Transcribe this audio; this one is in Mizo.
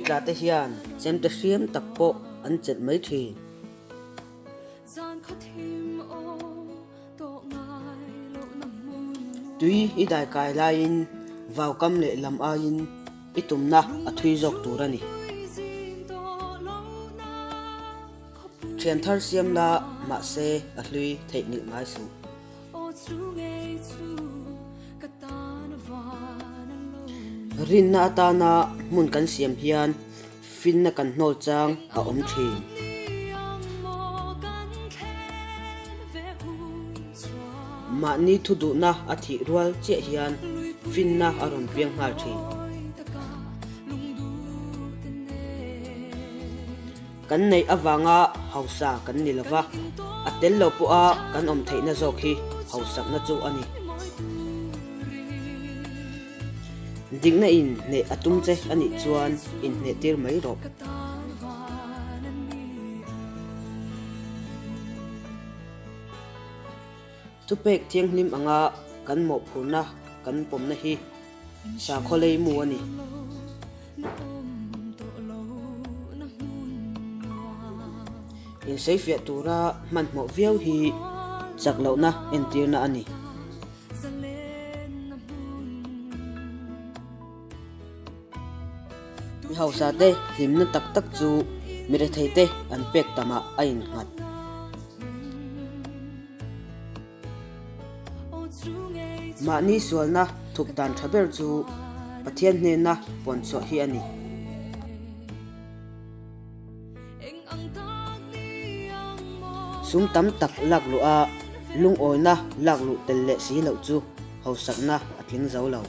tla te hian chemte hriam tak pawh an chelh mai thin. Tui i dai kai laiin vau kam leh lam aiin i tumna a thui zawk tur a ni. Thian thar siam la mahse a hlui theih nghilh ngai suh. Rinna atana hmun kan siam hian finna kan hnawl chang a awm thin. Mahni thu duhna a thih rual chiah hian finna a rawn piang nghal thin. Kan neih avanga hausa kan ni lova, a tel lo pawha kan awm theihna zawk hi hausakna chu a ni. Dikna in hneh a tum che a nih chuan inhneh tir mai rawh. Thupek thianghlim anga kan mawhphurhna kan pawmna hi sakhaw lei mu a ni. Inseifiah tura hmanhmawh viau hi chak lohna entirna a ni. Mi hausa te hlimna tak tak chu mi rethei te an pek tamah a innghat. Mahni sualna thup dan tha ber chu Pathian hnena pawn chhuah hi a ni. Sum tam tak lak luh a, lungawina lak luh tel leh si loh chu hausakna a tling zo lo.